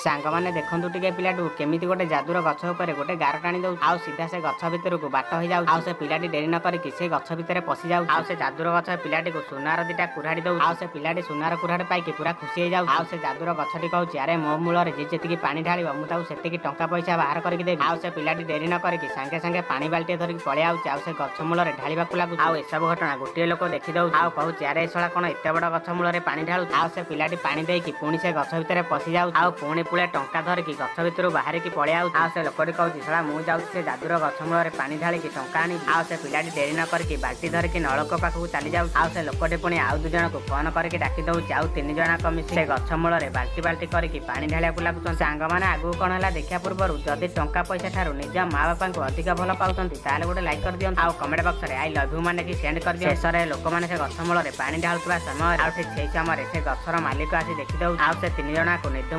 ସାଙ୍ଗମାନେ ଦେଖନ୍ତୁ ଟିକେ, ପିଲାଟିକୁ କେମିତି ଗୋଟେ ଯାଦୁର ଗଛ ଉପରେ ଗୋଟେ ଗାର ଟାଣି ଦଉଛି ଆଉ ସିଧା ସେ ଗଛ ଭିତରକୁ ବାଟ ହେଇଯାଉଛି। ଆଉ ସେ ପିଲାଟି ଡେରି ନ କରିକି ସେ ଗଛ ଭିତରେ ପଶି ଯାଉଛି। ଆଉ ସେ ଯାଦୁର ଗଛ ପିଲାଟିକୁ ସୁନାର ଦିଟା କୁରାଢି ଦଉଛି। ଆଉ ସେ ପିଲାଟି ସୁନାର କୁରାଢି ପାଇକି ପୁରା ଖୁସି ହେଇଯାଉଛି। ଆଉ ସେ ଯାଦୁର ଗଛଟି କହୁଛି, ଆରେ ମୋ ମୂଳରେ ଯିଏ ଯେତିକି ପାଣି ଢାଳିବ, ମୁଁ ତାକୁ ସେତିକି ଟଙ୍କା ପଇସା ବାହାର କରିକି ଦେବି। ଆଉ ସେ ପିଲାଟି ଡେରି ନ କରିକି ସାଙ୍ଗେ ସାଙ୍ଗେ ପାଣି ବାଲ୍ଟିଏ ଧରିକି ପଳେଇ ଆଉଛି ଆଉ ସେ ଗଛ ମୂଳରେ ଢାଳିବାକୁ ଲାଗୁଛି। ଆଉ ଏସବୁ ଘଟଣା ଗୋଟିଏ ଲୋକ ଦେଖିଦଉଛି ଆଉ କହୁଛି, ଆରେ ଏ ଶଳା କଣ ଏତେ ବଡ ଗଛ ମୂଳରେ ପାଣି ଢାଳୁଛି? ଆଉ ସେ ପିଲାଟି ପାଣି ଦେଇକି ପୁଣି ସେ ଗଛ ଭିତରେ ପଶି ଯାଉଛି ଆଉ ପୁଣି ପୁଳେ ଟଙ୍କା ଧରିକି ଗଛ ଭିତରୁ ବାହାରିକି ପଳେଇ ଆଉଛି। ଆଉ ସେ ଲୋକଟି କହୁଛି, ଶଳା ମୁଁ ଯାଉଛି ସେ ଯାଦୁର ଗଛ ମୂଳରେ ପାଣି ଢାଳିକି ଟଙ୍କା ଆଣିବି। ଆଉ ସେ ପିଲାଟି ଡେରି ନ କରିକି ବାଲ୍ଟି ଧରିକି ନଳକୂଅ ପାଖକୁ ଚାଲି ଯାଉଛି। ଆଉ ସେ ଲୋକଟି ପୁଣି ଆଉ ଦୁଇ ଜଣକୁ ଫୋନ କରିକି ଡାକି ଦଉଛି ଆଉ ତିନି ଜଣଙ୍କ ମିଶି ସେ ଗଛ ମୂଳରେ ବାଲ୍ଟି ବାଲ୍ଟି କରିକି ପାଣି ଢାଳିବାକୁ ଲାଗୁଛନ୍ତି। ସାଙ୍ଗମାନେ, ଆଗକୁ କଣ ହେଲା ଦେଖିବା ପୂର୍ବରୁ ଯଦି ଟଙ୍କା ପଇସା ଠାରୁ ନିଜ ମା ବାପାଙ୍କୁ ଅଧିକ ଭଲ ପାଉଛନ୍ତି, ତାହେଲେ ଗୋଟେ ଲାଇକ୍ କରିଦିଅନ୍ତୁ ଆଉ କମେଣ୍ଟ ବକ୍ସରେ I love you ମାନେ କି ସେଣ୍ଡ କରିଦିଅନ୍ତୁ। ଶେଷରେ ଲୋକମାନେ ସେ ଗଛ ମୂଳରେ ପାଣି ଢାଳୁଥିବା ସମୟରେ ଆଉ ଠିକ ସେଇ ସମୟରେ ସେ ଗଛର ମାଲିକ ଆସି ଦେଖିଦଉଛି ଆଉ ସେ ତିନି ଜଣକୁ ନିର୍ଦ୍ଧୁମ